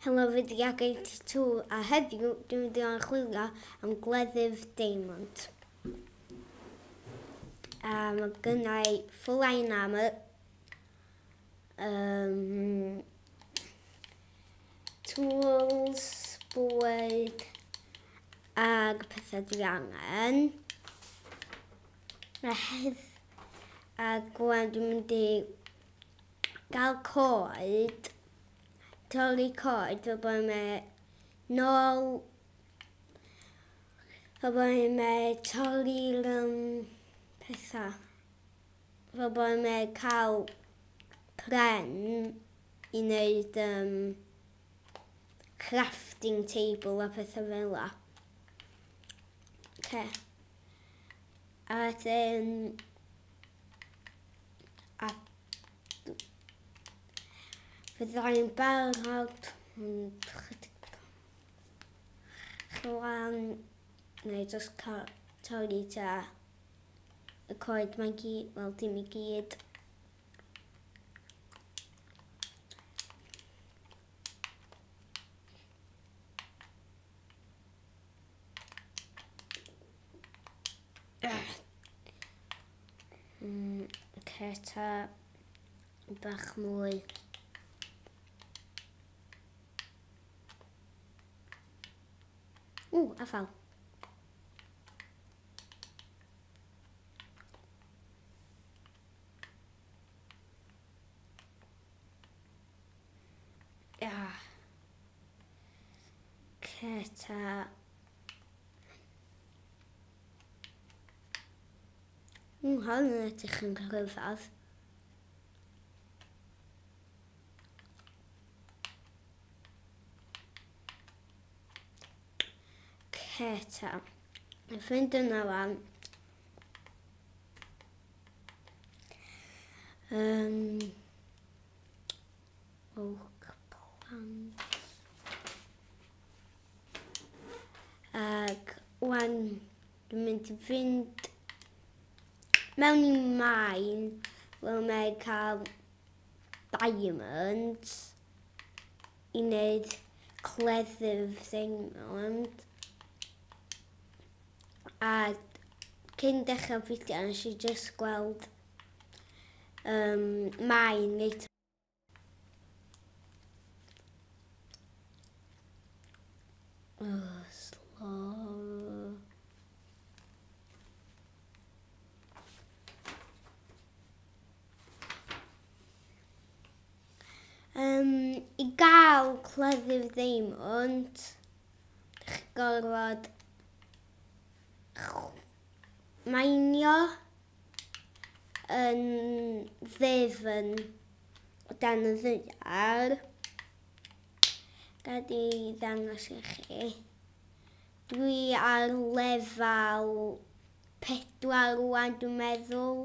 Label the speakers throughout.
Speaker 1: Helo, fi di Ag82 a heddiw dwi'n mynd i archwilio am gleddyf diamond. A mae gynna i full iron armor, tools, bwyd ag pethau dwi angen. A gwan dwi'n mynd i gael coed, torri coed fel bod mae'n nôl, fel bod mae'n torri'r pethau, fel bod mae'n cael pren i wneud crafting table a pethau fel la. Okay. A wedyn, a fyddai'n barod ond chydig chwan neu jyst torri ta y coed mae'n gyd, wel dim i gyd. Oce, ta bach mwy. Ww, afal. Oce, ta. Hwn yn edrych yn rhyfedd. Oce, ta. Y ffrind yna fan. Oak plant. Ag wan dwi'n mynd i fynd mewn i mine fel mae cael diamonds i wneud cleddyf diamond. A cyn dechrau fideo nes i just gweld mine reit. Oh, slow. I gael cleddyf diamond, dych chi'n gorfod mainio yn ddefn o dan y ddaear. Gad i ddangos i chi. Dwi ar lefel 4 rwan dwi'n meddwl.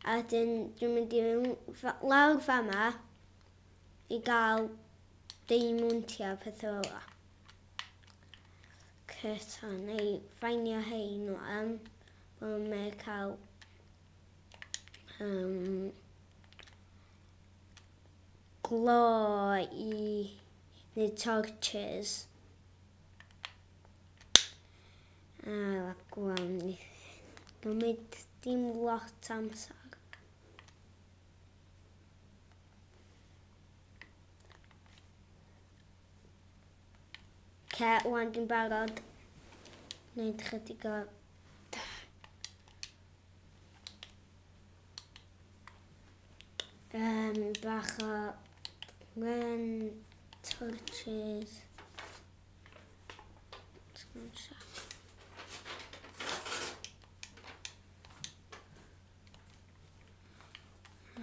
Speaker 1: A wedyn dwi'n mynd i lawr fama i gael deimontiau a pethau fel la. Oce, ta, neu ffainio hein rwan. Wel, mae cael glo i wneud torches. A gwan, gymryd dim lot amser. Oce, wan dwi'n barod. Wneud chydig o... Bach o wen torches.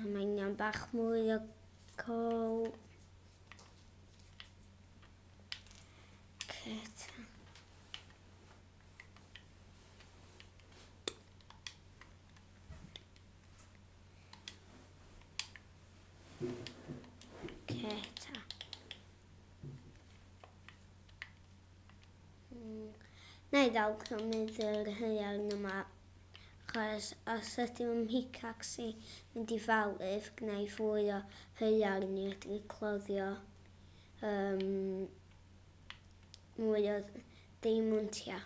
Speaker 1: Mae angen bach mwy o coal. Oce, ta. Na i ddal cymryd yr haearn yma, achos os ydy fy mhickaxe i mynd i falu, gwna i fwy o haearn i medru cloddio Mwy o deimontia.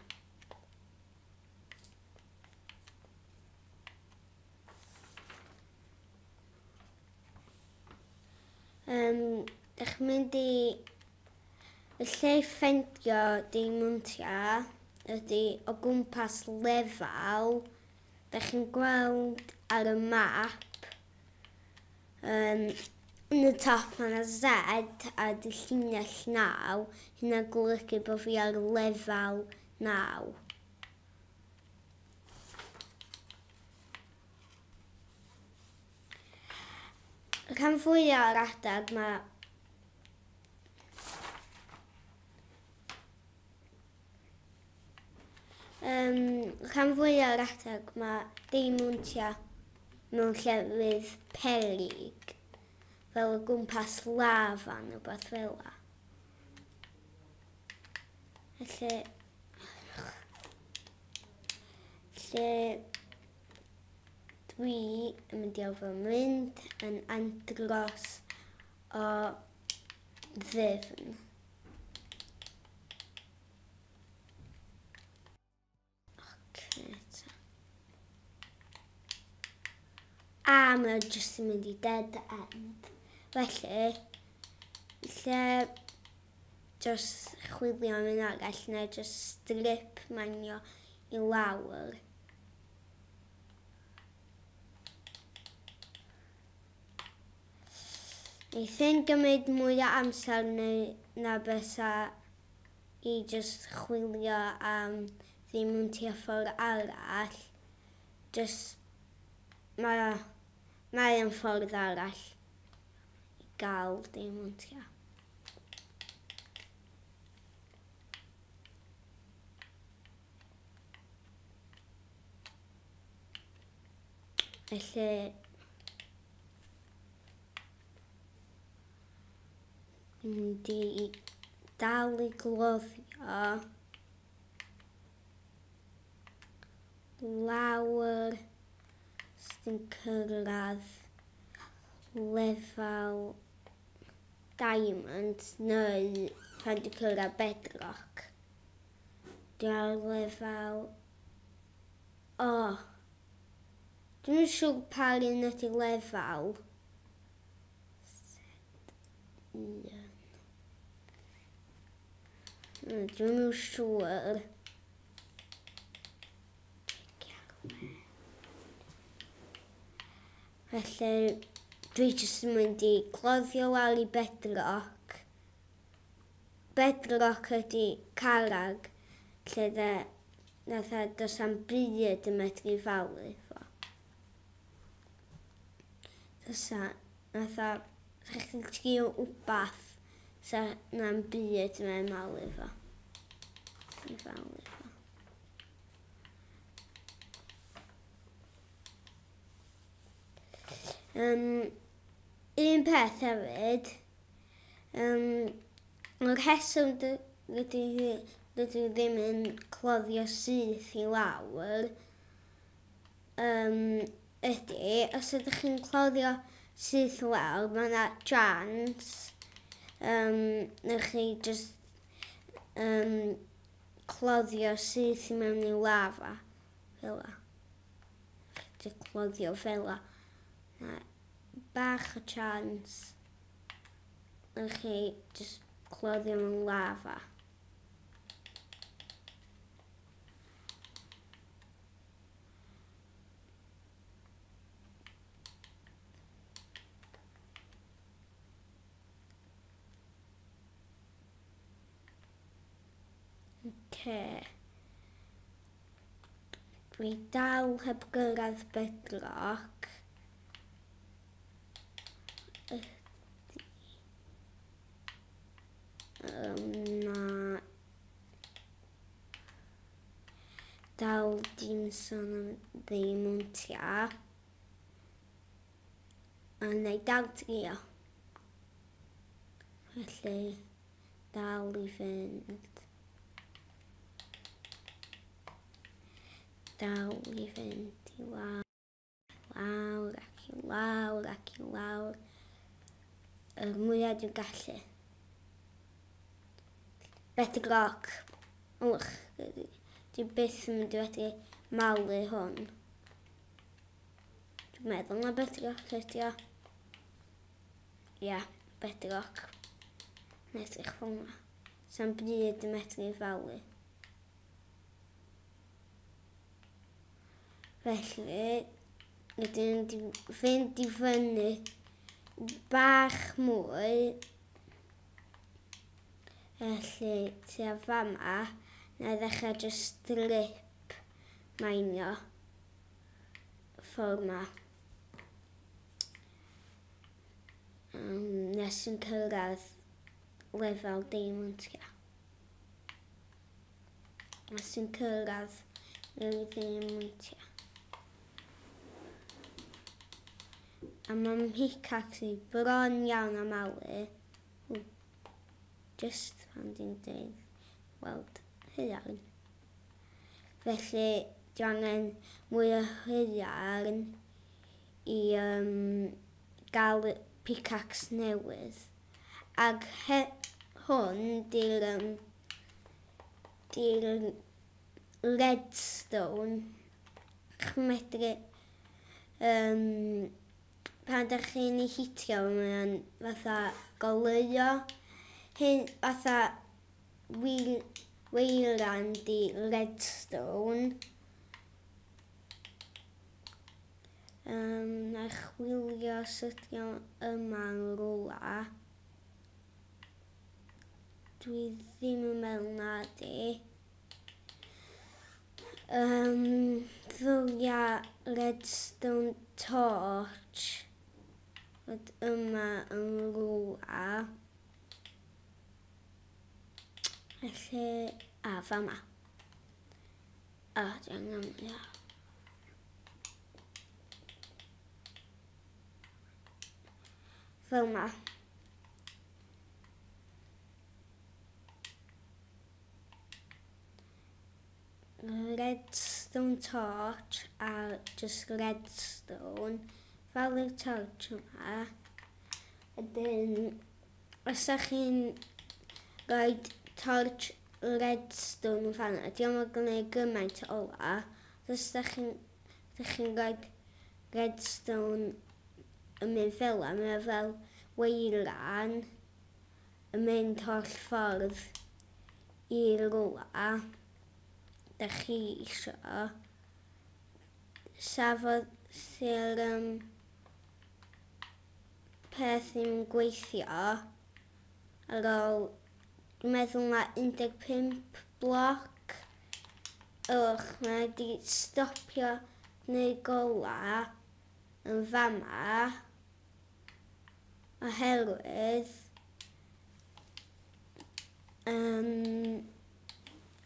Speaker 1: Dych chi'n mynd i... Y lle i ffeindio deimontia ydy o gwmpas lefel. Dych chi'n gweld ar y map. Yn y top mae yna Z a dy llinell 9. Hynna'n golygu bod fi ar lefel 9. Y rhan fwyaf o'r adeg mae rhan fwyaf o'r adeg mae deimontia mewn llefydd peryg, fel o gwmpas lafa neu beth fel 'na. Felly, lle dwi yn mynd i arfer mynd yn andros o ddyfn. Ocê ta. A mae o jyst yn mynd i dead end. Felly, lle just chwilio am un arall neu just strip manio i lawr. Neith hyn gymryd mwy o amser neu na bysa i just chwilio am ddim yn tua ffordd arall. Just mae yn ffordd arall i gael deimontia. Felly, mynd i dal i gloddio lawr sy'n cyrraedd lefel diamond neu pan dwi'n cyrraedd bedrock. Dwi ar lefel... O! Oh, dwi'n siŵr pa un ydy lefel. Un. Dwi'n siŵr. Felly, dwi jyst yn mynd i cloddio lawr i bedrock. Bedrock ydy carreg lle de, natha does am byd yn medru falu fo. Does a, natha, sa chdi'n trio wbath, sa na'n byd yn malu fo. I falu fo. Un peth hefyd, y rheswm rydw i ddim yn cloddio syth i lawr ydy, os ydych chi'n cloddio syth i lawr, mae yna chance newch chi just cloddio syth i mewn i lava, fel 'na. Just cloddio fel 'na. Na, bach o chance newch chi just cloddio mewn lava. Oce. Dwi dal heb gyrraedd bedrock. Ydy. Na. Dal dim sôn am ddeimontia. A na i dal trio. Felly, dal i fynd. Dal i fynd i lawr, lawr ac i lawr ac i lawr. Yr mwyaf dwi'n gallu. Bedrock. Wch, dwi byth yn mynd i fedru malu hwn. Dwi'n meddwl na bedrock ydi o. Ia, bedrock. Yn edrych fel yna. Sa'n bryd yn medru falu. Felly, rydyn ni'n fynd i fyny bach mwy. Felly, tua fama, na i ddechrau just strip mine-io ffordd ma. Nes yn cyrraedd lefel diamond, ia. Nes yn cyrraedd lefel diamond, ia. A mae'n pickaxe i bron iawn am malu. Just pan dwi'n dweud, weld haearn. Felly, dwi angen mwy o haearn i gael pickaxe newydd. Ac hwn di'r redstone. Chymedru, pan ydych chi'n ei hitio, mae'n fatha goleuo. Hyn fatha weiran di redstone. Na i chwilio sut yma'n rwla. Dwi ddim yn meddwl na di. Ddylia redstone torch fod yma yn rwla. Felly, a fama. A, dwi angen, ia. Fel ma. Redstone torch a just redstone. Fel y torch yma. Ydyn, os ydych chi'n rhoi torch redstone yn fanna, diolch yn gwneud gymaint o ola. Os ydych chi'n rhoi redstone yn mynd fel yma, mae fel weiran yn mynd holl ffordd i rwla da chi isio. Safodd sy'r peth ddim yn gweithio ar ôl, dwi'n meddwl na 15 bloc. Ych, mae wedi stopio gwneud gola yn fama oherwydd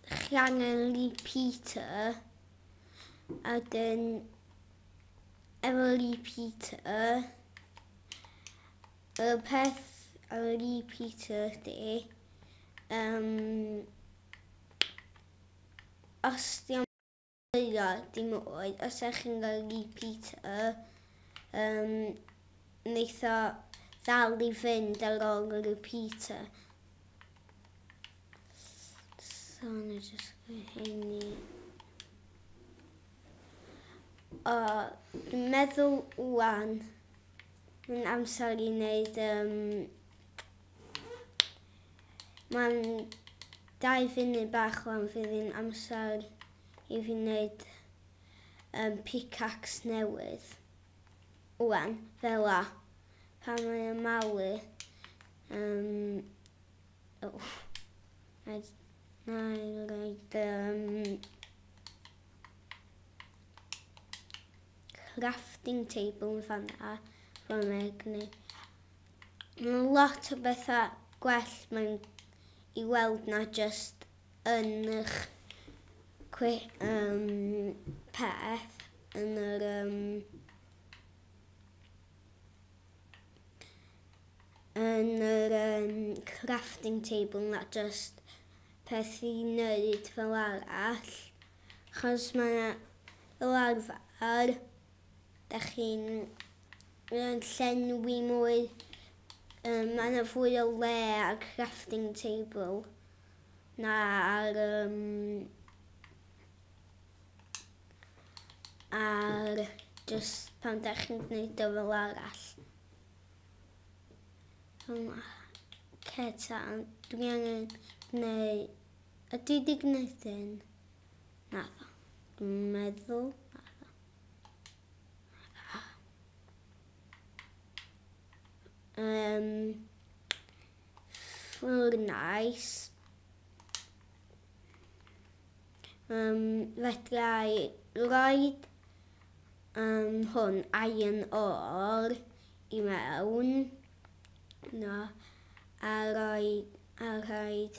Speaker 1: chi angen repeater, a dyn efo repeater y peth ar y repeater ydy os di o'n dim oed, os ydych chi'n cael repeater, wneith o ddal i fynd ar ôl y repeater. So, na just hyn i. O, dwi'n meddwl wan, mae'n amser i wneud. Mae'n 2 funud bach wan fydd hi'n amser i fi wneud pickaxe newydd. Wan, fel la, pan mae'n malu, oh, na i roed crafting table yn fanna, fel mae'n gwneud. Mae'n lot o bethau gwell mae'n i weld na just yn eich peth, yn yr crafting table, not just peth i wneud fel arall. Chos mae fel arfer, da chi'n llenwi mwy, mae yna fwy o le ar crafting table. Na ar ar just pan da chi'n gwneud o fel arall. Oce ta, dwi angen gwneud. Ydy di gwneud hyn? Naddo. Dwi'n meddwl. Naddo. Fwrnais. Fedra i roid hwn iron ore i mewn. No, a rhoid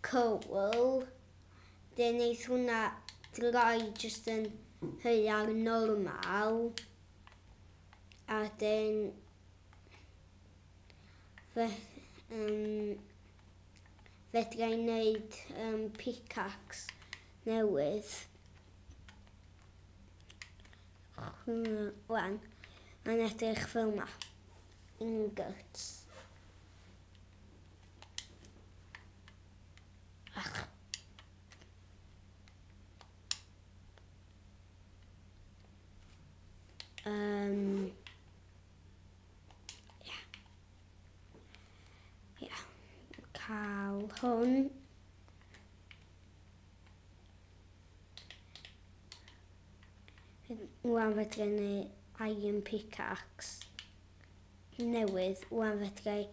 Speaker 1: coal. Dyn neith hwnna droi just yn haearn normal. A dyn fedra i wneud pickaxe newydd. Wan, mae'n edrych fel yma. Ingots. Ach. Ia. Ia. Cael hwn. Wan fedra i neud iron pickaxe newydd. Wan fedra i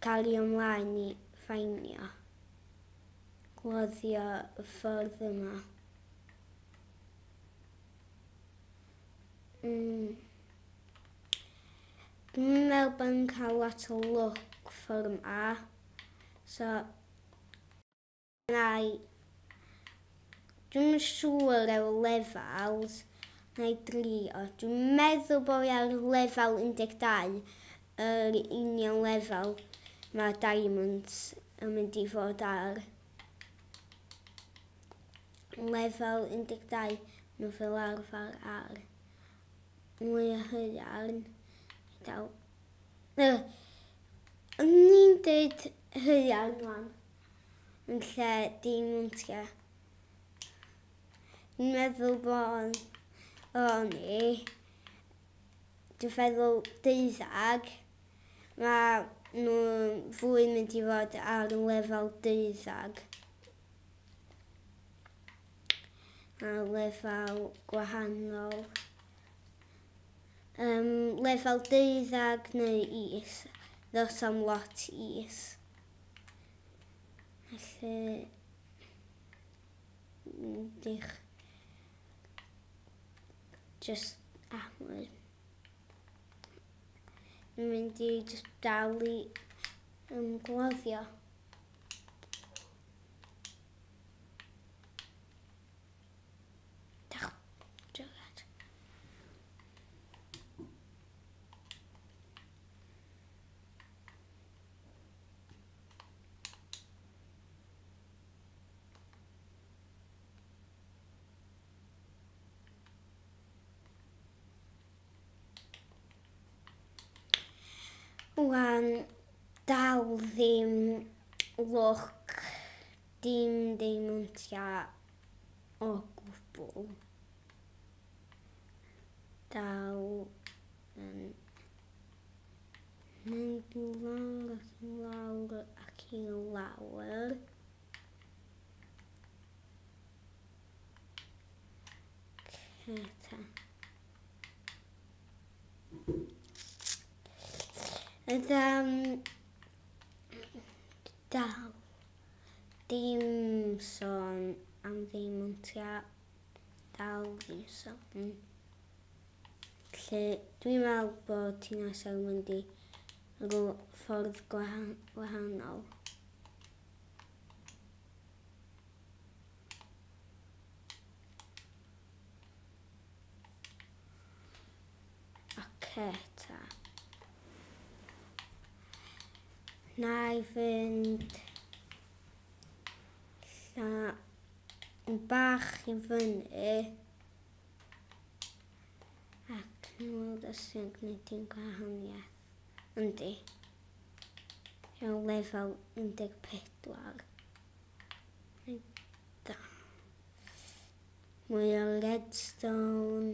Speaker 1: cario ymlaen i ffainio. Gloddio y ffordd yma. Dwi'n meddwl bod yn cael lot o luck ffordd yma. So, na i. Dwi'n siŵr efo lefels, na i drio. Dwi'n meddwl bod fi ar lefel 12, yr union lefel mae diamonds yn mynd i fod ar. Lefel 12, nhw fel arfer ar. Mwy o haearn. Dal. Ni'n dweud haearn wan, yn lle diamondia. Dwi'n meddwl bod o'n i. Dwi'n feddwl 12. Mae nhw fwy mynd i fod ar lefel 12. Ar lefel gwahanol. Lefel 12 neu is. Ddos am lot is. Felly, dych just mwy. Dwi'n mynd i just dal i gloddio. Dach, jygad. Wan, dal ddim luck, dim deimontia o gwbl. Dal yn mynd i lawr ac i lawr ac i lawr. Oce ta. Ydym dal dim sôn am ddeimontia, dal ddim sôn. Felly dwi'n meddwl bod ti'n nesaf yn mynd i rhyw ffordd gwahanol. Oce ta. Na i fynd lla bach i fyny ac yn weld os sy'n gwneud dim gwahaniaeth. Yndi. Iawn, lefel 14. Da. Mwy o redstone.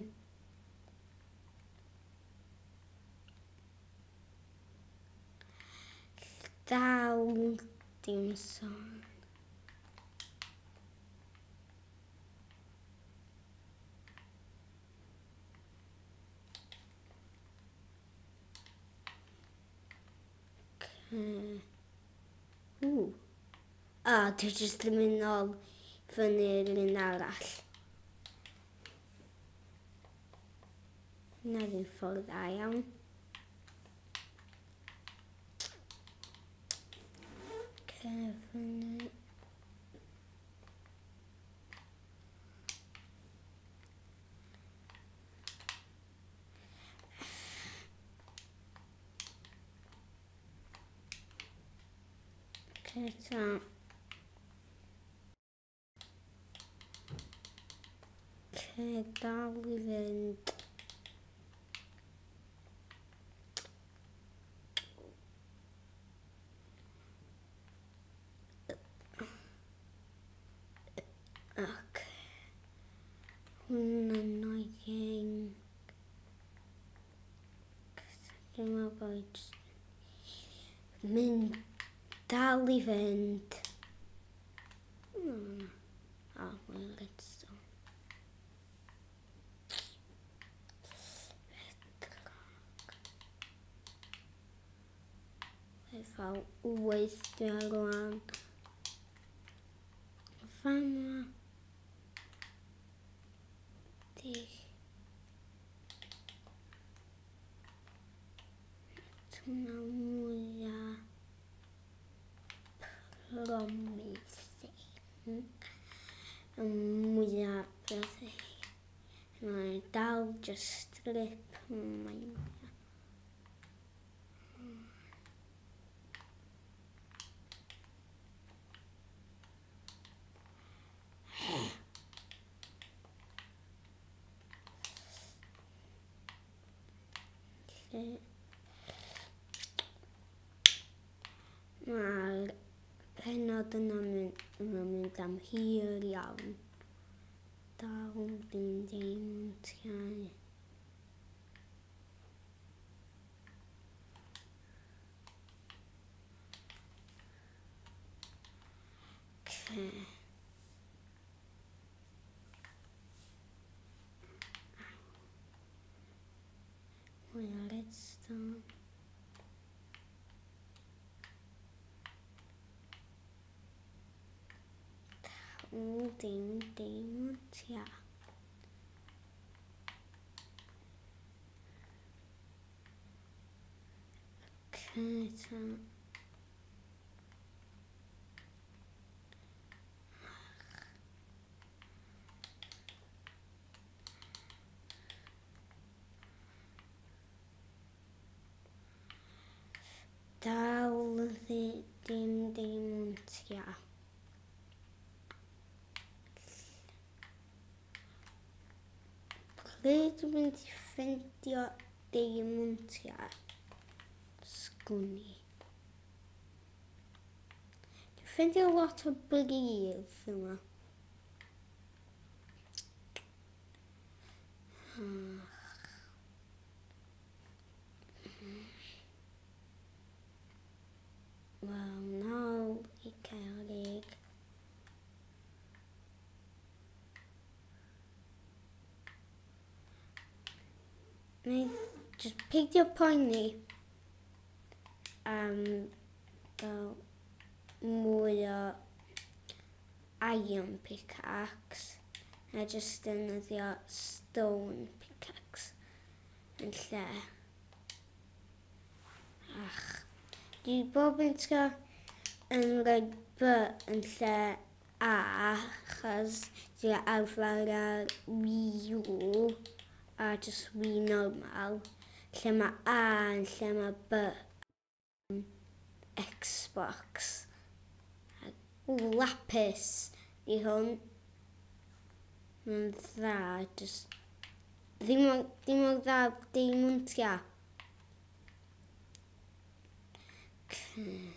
Speaker 1: Dal dim sôn. Okay. Ww. A, dwi jyst yn mynd nôl fyny'r un arall. Na ddim ffordd dda iawn. Okay, fyny. Okay, ta. Okay, dal i fynd. Okay. Hwn annoying. Dwi'n meddwl bod mynd dal i fynd. O, mae'n redstone. Bedrock. Lefel 8 dwi ar rwan. Fama. Di. Hwna mwyaf promising. Y mwyaf beth. Mae'n dal just strip. Mae'n Lle mae'r pennod yna'n mynd, mynd am hir iawn. Dal dim diamantiau. Okay. Mwy o redstone. Dal dim diamantiau. Okay, ta. Dal dim diamantiau. Pryd dwi'n mynd i ffeindio diamantiau? Sgwn i. Dwi'n ffeindio lot o bridd yma. Wel, nôl i cerrig. Neu just peidio poeni am gael mwy o iron pickaxe. A just defnyddio stone pickaxe yn lle. Ach, dwi bob yn tro yn rhoi B yn lle A, achos dwi arfer ar Wii U a just Wii normal, lle mae A yn lle mae B Xbox. Ww, lapis di hwn. Mae'n dda, just... Ddim mor dda diamantiau. Okay.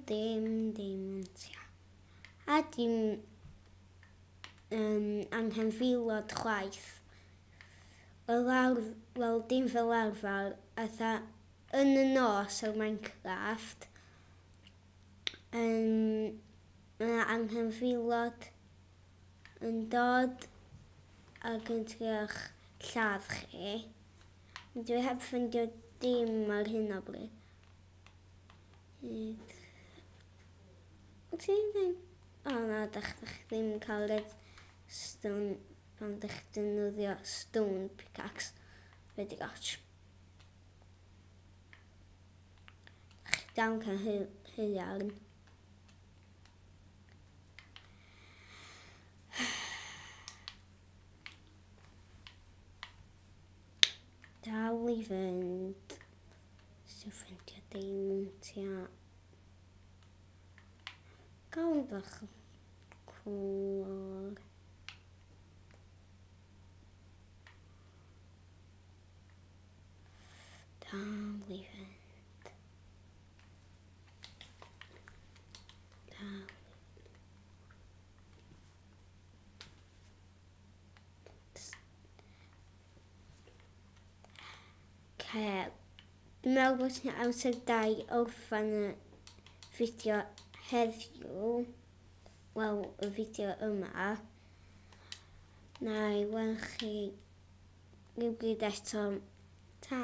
Speaker 1: dim deimontia. A dim anghenfilod chwaith. Wel, dim fel arfer, atha yn y nos ar Minecraft, mae anghenfilod yn dod ac yn trio'ch lladd chi. Dwi heb ffeindio dim ar hyn o bryd. Ti'n ddim... O na, dach ddim yn cael redstone pan dach defnyddio stone pickaxe. Be di goch? Dach chi dal yn cael haearn. Dal i fynd. Sy'n ffeindio deimontia. Gawn bach o cwr. Dal i fynd. Dal. Dwi'n meddwl bod hi'n amser da i orffen y fideo heddiw. Wel, y fideo yma. Na i weld chi rhywbryd eto. Ta!